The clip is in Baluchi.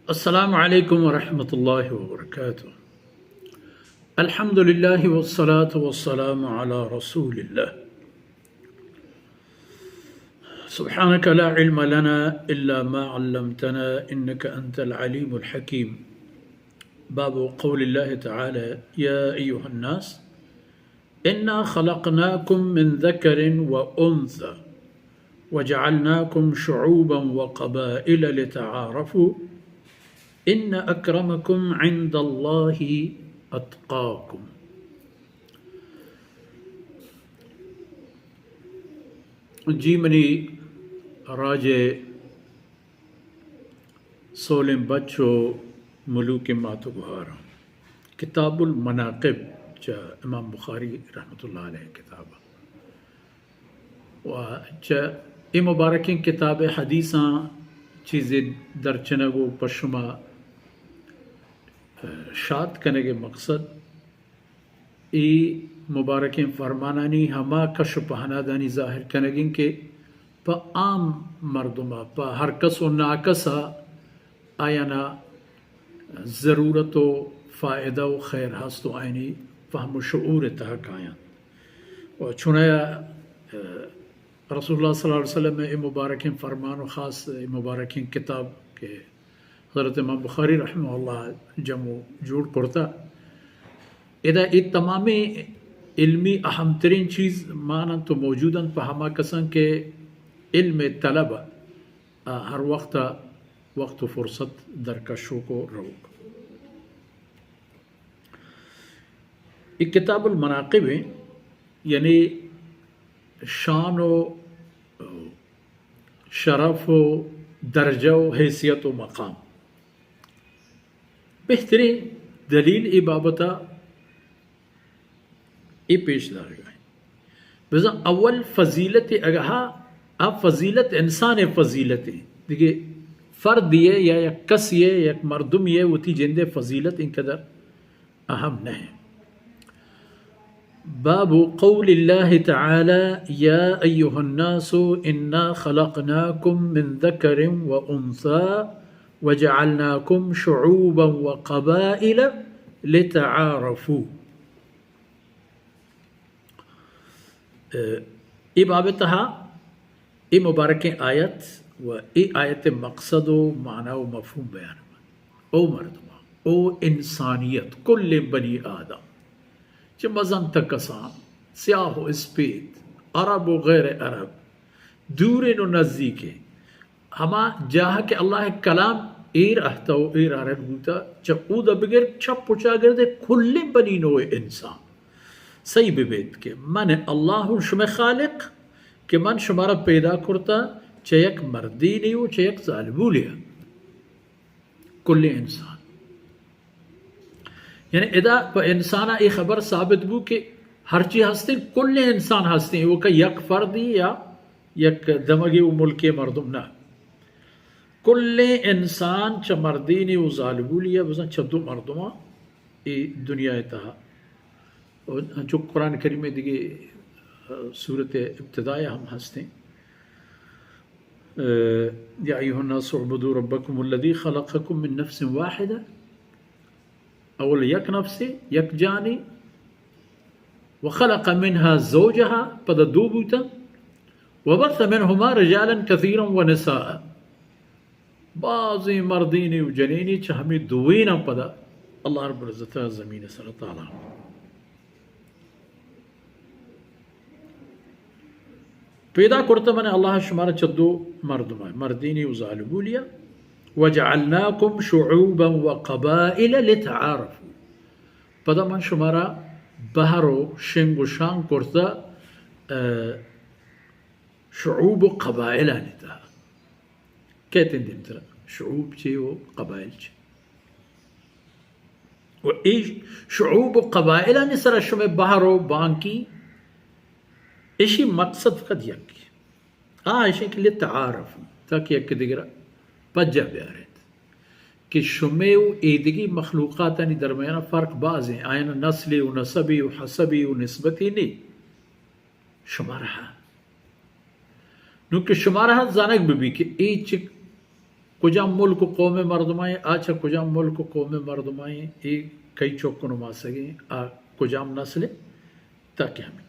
السلام عليكم ورحمة الله وبركاته. الحمد لله والصلاة والسلام على رسول الله. سبحانك لا علم لنا إلا ما علمتنا إنك أنت العليم الحكيم. باب قول الله تعالى: يا أيها الناس إنا خلقناكم من ذكر وأنثى وجعلناكم شعوبا وقبائل لتعارفوا إن أكرمكم عند الله أتقاكم. جی منی راج ءِ سولیں بچ ءُ ملوکیں مات ءُ گہاراں، کتاب المناقب چہ امام بخاری رحمت اللہ علیہ کتاب ءَ، ءُ چہ اے مبارکیں کتاب ءَ حدیثاں چیزے درچنگ ءُ پہ شما شات کنگ ءِ مقصد اے مبارکیں فرمانانی ہما کش ءُ پہنادانی ظاہر کنگ انت کہ پہ عام مردم ءَ، پہ ہر کس ءُ ناکس ءَ آیانا ضرورت ءُ فائدہ ءُ خیر ہست ءُ آیانی فہم ءُ شعور ءِ تہا کاینت۔ ءُ چونایا، ءَ، رسول اللہ صلی اللہ علیہ وسلم ءِ اے مبارکیں فرمان ءُ خاص اے مبارکیں کتاب کہ حضرت امام بخاری رحمہ اللہ جمع ءُ جوڑ کرتا، ادا اے تمامیں علمی اہم ترین چیز مان انت ءُ موجود انت پہ ہما کساں کہ علم ءِ طلب ءَ ہر وقت ءَ وقت ءُ فرصت درکشوک ءُ روک۔ اے کتاب المناقب ایں، یعنی شان ءُ شرف ءُ درجہ ءُ حیثیت ءُ مقام۔ بہترین دلیل اے بابت ءَ اے پیش دارگ ءَ ایں۔ بزاں اول فضیلت اگاں، آ فضیلت انسان ءِ فضیلت ایں۔ دگہ فردے ءِ یا یک کسے ءِ، یک مردمے ءِ وتی جند ءِ فضیلت انقدر اہم نہ ایں۔ باب قول الله تعالى: يا أيها الناس إنا خلقناكم من ذكر وأنثى وجعلناكم شعوبا وقبائل لتعارفوا. اے باب ءِ تہا اے مبارکیں آیت ءُ اے آیت ءِ مقصد ءُ معنی ءُ مفہوم بیان بنت۔ او مردماں، او انسانیت، کلیں بنی آدم، چہ مزن تا کسان، سیاہ ءُ اسپیت، عرب ءُ غیر عرب، دوریں ءُ نزیکیں، ہما جاہ کہ اللہ ءِ کلام ایر اہتہ ءُ ایر آرگ بوتہ، چہ اودا بگر چپ ءُ چاگرد ءِ کلیں بنی نوع انسان سہی بہ بیت کہ من اللہ اوں شمئے خالق کہ من شمارا پیدا کرتہ چہ یک مردینے ءُ چہ یک زالبولے ءَ۔ کلیں انسان، یعنی ادا پہ انسان ءَ اے خبر ثابت بو کہ ہرچی ہستیں، کلیں انسان ہستیں، ایوکا یک فردے یا یک دمگے ءُ ملکے مردم نہ۔ کلیں انسان چہ مردینے ءُ زالبولے ءَ، بزاں چہ دو مردماں اے دنیا ءِ تہا۔ ءُ چو قرآن کریم ءِ دگہ، آ، سورت ءِ ابتدا ءَ ہم ہستیں۔ آ، يا أيها الناس اعبدوا ربكم الذي خلقكم من نفس واحدة، اول یک نفسے، یک جانے، وخلق منها زوجها، پدا دو بوتاں، وبث منهما رجالا كثيرا ونساء، بازیں مردینے ءُ جنینے چہ ہمے دوئیناں پدا اللہ رب العزت ءَ زمین ءِ سرا تعالیٰ پیدا کرتہ من اللہ شمارا چہ دو مردم ءَ، مردینے ءُ زالبولے ءَ، وجعلناكم شعوبا وقبائل لتعارفوا۔ پدا من شمارا بہر ءُ شنگ ءُ شانگ کرتہ، آ، شعوب ءُ قبائلانی تہا۔ کیت ایں دیمترا شعوب چے ءُ قبائل چے؟ ءُ اے شعوب ءُ قبائلانی سرا شمئے بہر ءُ بانکی، اشی مقصد فقط یکے۔ آ اشیں کہ لتعارفوا، تاکہ یک دگرا پجا بیاریت کہ شمئے ءُ ایدگہ مخلوقاتانی درمیانا فرق بازیں، آیانا نسلے ءُ نسبے ءُ حسبے ءُ نسبتے نے۔ شمارا نوں کہ شمارا زانگ بہ بی کہ اے چہ کجام ملک و قوم مردمائیں، آ چہ کجام ملک و قوم مردمائیں، اے کئی چک و نماسگیں، آ کجام نسل، تاکہ ہمے